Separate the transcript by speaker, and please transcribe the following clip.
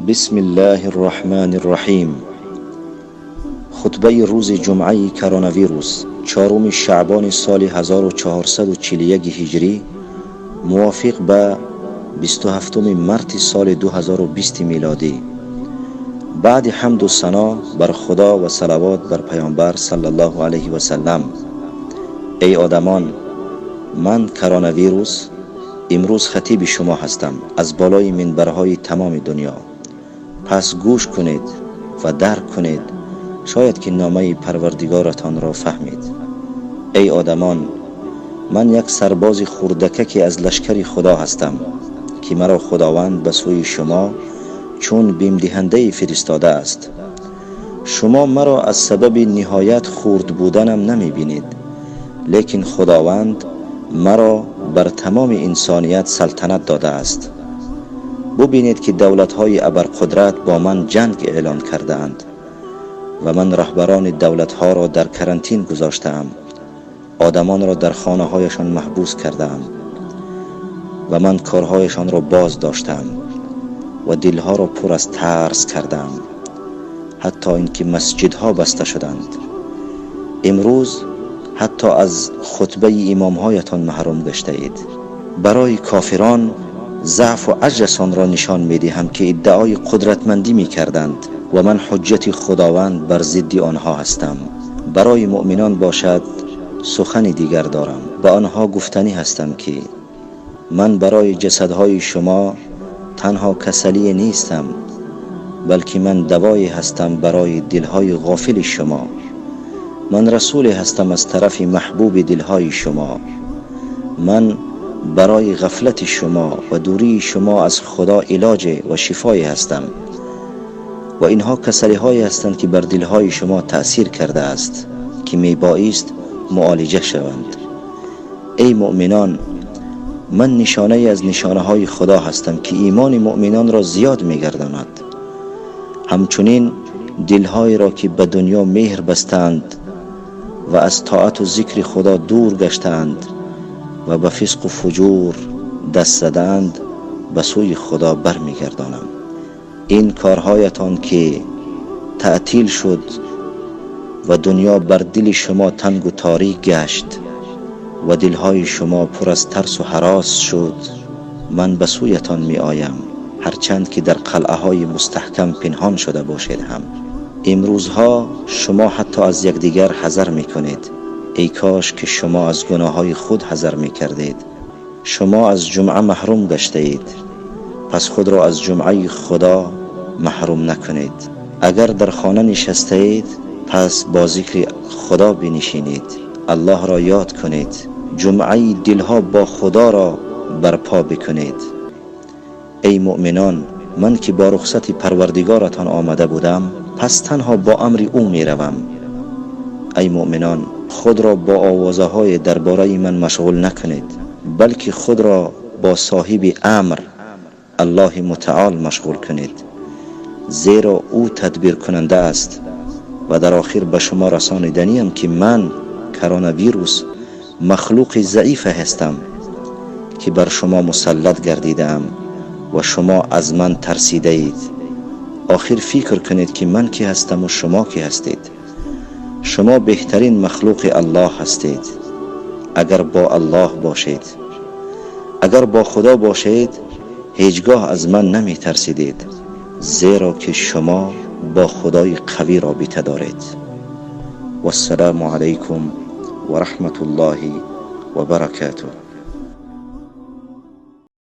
Speaker 1: بسم الله الرحمن الرحیم. خطبه روز جمعه کروناویروس، 4 شعبان سال 1441 هجری، موافق به 27 مارس سال 2020 میلادی. بعد حمد و ثنا بر خدا و صلوات بر پیامبر صلی الله علیه و سلم. ای آدمان، من کروناویروس امروز خطیب شما هستم از بالای منبرهای تمام دنیا. پس گوش کنید و درک کنید، شاید که نامه پروردگارتان را فهمید. ای آدمان، من یک سرباز خردککی از لشکر خدا هستم که مرا خداوند به سوی شما چون بیمدهنده فرستاده است. شما مرا از سبب نهایت خرد بودنم نمی بینید، لیکن خداوند مرا بر تمام انسانیت سلطنت داده است. ببینید که دولت‌های ابرقدرت با من جنگ اعلان کرده اند و من رهبران دولت‌ها را در کرانتین گذاشته‌ام، آدمان را در خانه‌هایشان محبوس کرده‌ام و من کارهایشان را باز داشتم و دلها را پر از ترس کردم، حتی اینکه مسجدها بسته شدند. امروز حتی از خطبه امامهایتان محروم گشته اید. برای کافران ضعف و عجزشان را نشان می دهم که ادعای قدرتمندی می کردند و من حجت خداوند بر ضد آنها هستم. برای مؤمنان باشد سخن دیگر دارم. به آنها گفتنی هستم که من برای جسدهای شما تنها کسلی نیستم، بلکه من دوایی هستم برای دلهای غافل شما. من رسول هستم از طرف محبوب دلهای شما. من برای غفلت شما و دوری شما از خدا علاج و شفای هستم و اینها کسلی های هستند که بر دلهای شما تأثیر کرده است که می بایست معالجه شوند. ای مؤمنان، من نشانه از نشانه های خدا هستم که ایمان مؤمنان را زیاد می گرداند. همچنین دلهای را که به دنیا مهر بستند و از طاعت و ذکر خدا دور گشتند و به فسق و فجور دست زدند به سوی خدا برمیگردانم. این کارهایتان که تعطیل شد و دنیا بر دل شما تنگ و تاریک گشت و دلهای شما پر از ترس و هراس شد، من به سویتان می آیم، هرچند که در قلعه های مستحکم پنهان شده باشید هم. امروزها شما حتی از یکدیگر حذر می کنید. ای کاش که شما از گناه های خود حذر می کردید. شما از جمعه محروم گشته اید، پس خود را از جمعه خدا محروم نکنید. اگر در خانه نشسته اید، پس با ذکر خدا بنشینید، الله را یاد کنید، جمعه دلها با خدا را برپا بکنید. ای مؤمنان، من که با رخصت پروردگارتان آمده بودم، پس تنها با امر او می روم. ای مؤمنان، خود را با آوازه های درباره من مشغول نکنید، بلکه خود را با صاحب امر الله متعال مشغول کنید، زیرا او تدبیر کننده است. و در آخر به شما رسانیدنیم که من کروناویروس مخلوق ضعیف هستم که بر شما مسلط گردیدم و شما از من ترسیده اید. آخر فکر کنید که من کی هستم و شما کی هستید. شما بهترین مخلوق الله هستید اگر با الله باشید. اگر با خدا باشید هیچگاه از من نمی ترسیدید، زیرا که شما با خدای قوی رابطه دارید. والسلام علیکم و رحمت الله و برکاته.